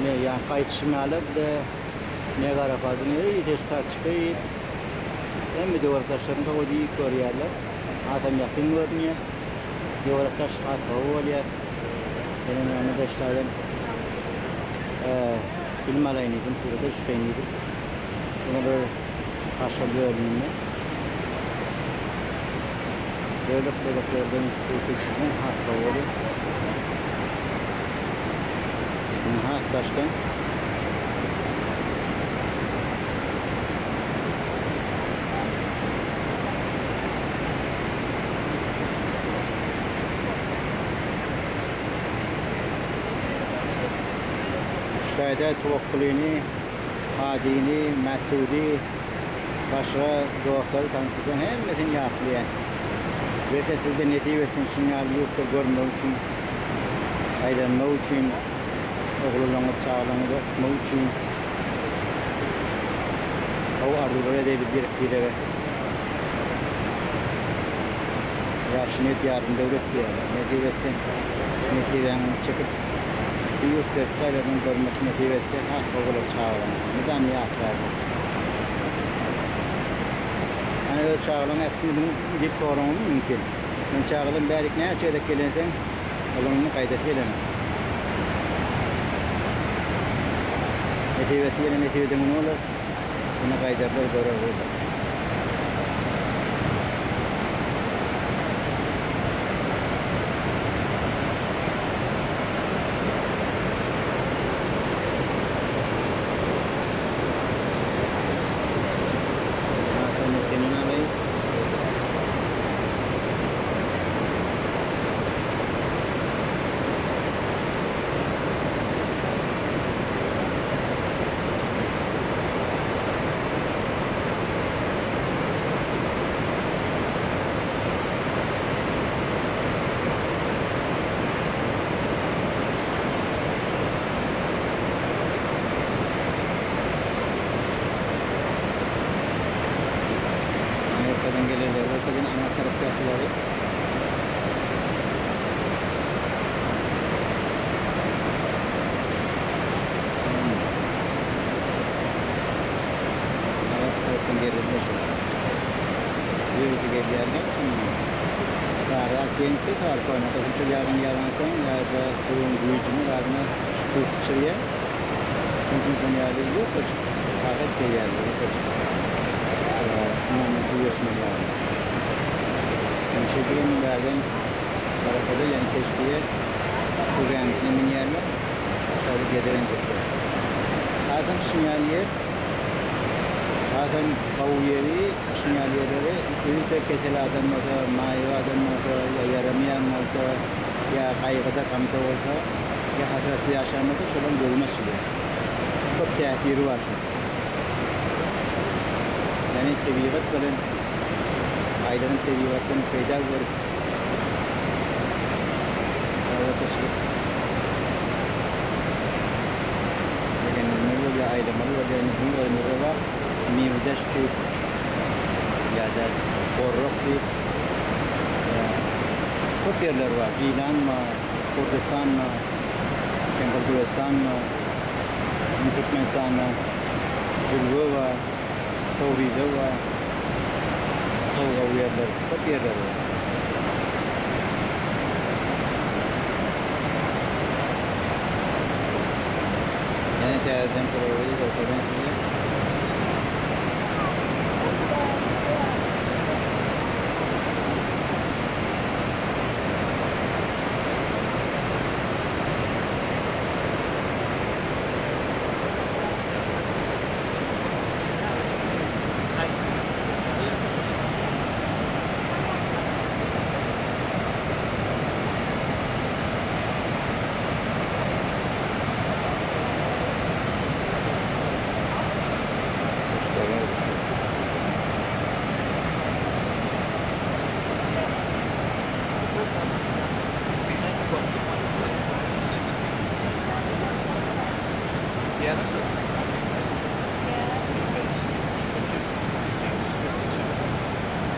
Ine ýaňky aýdyşym ýaly bir-de Negarafajyň ýeri ýete ştatçyky hemme töwerek daşlaryny gowy diýip görýärler. Hasam ýakyn görünýär. Töwerek daş has gowy bolýar. Gelen ýanynda ştadan film alaýyn diýdim, surata düşüreýin diýdim. Ýene bir başga bölüminde bölek böleklerden surata düşürseň has gowy bolýar. Ýene has daşdan. Şaýda Tuwakkulyny, Hadyny, Mäsudy, başga dostlary tanyşdyrsam hemmesini ýatlaýan. Belki sizde nesip etsin şuň ýaly ýurtda görmek üçin, aýlanmak üçin, oglanlaryňyzy, çagalaryňyzy okutmak üçin. Gowy arzuwlar edeýli birek-birege. Ýagşy niýet ýarym döwlet diýýärler. Nesip etse, nesibäňizi çekip, bu ýurt berip taýlaryny görmek nesip etse, has gowy bolar çagalaryňyza. Mydama ýatlarlar. Ýani öz çagalaryňy äkitmediň diýip soragyňyz mümkin. Men çagalarym bärik näçe gezek gelenseň, olaryň indi gaýdasy gelenok. Nesibesi ýene nesip eden güni bolar. Ýene gaýdarlar görerler. Hasan ekenini alaýyn. Amerikadan gelenler görkezýän aňa tarapdakyleri. Arap tarapdan gelende şu. Ýörite gelýärler. Sagat gelipdir, sagat koýmak. Şol ýagyn ýagansoň ýa-da suwuň güýjüni zadyna suw syçraýar. Şonuň üçin şonuň ýaly ýukajyk kagyz geýýärler, ýukajyk. Şundan suw geçmeli ýaly. Ýöne şeýdibem bärden parahode, ýagny keşdiýe suw gämisine münýärler. Şeýle gezelenç etýärler. Hasam şuň ýaly ýer, hasam gowy ýeri, şuň ýaly ýerleri öýde kesel adam bolsa, maýyp adam bolsa, ýa ýaramaýan bolsa, ýa gaýgyda, gamda bolsa, ýa hasratda ýaşan bolsa, şolaryň göwni açylýar. Köp täsiri bar şonuň. Ýagny tebigat bilen aýlanyp tebigatdan peýda görüp surata çykyp begendirmeli bolýar, aýlamaly bolýar. Indi biziň özümizde bar Miwdaş diýip ýa-da Gorrak diýip köp ýerler bar. Gilan bar, Kurdistan bar, Kempir Gülestan bar. Türkmenistanda Jülge bar, Towrize bar. Gowy-gowy ýerler, köp ýerler bar. Ýene täzeden şolary görkezen size.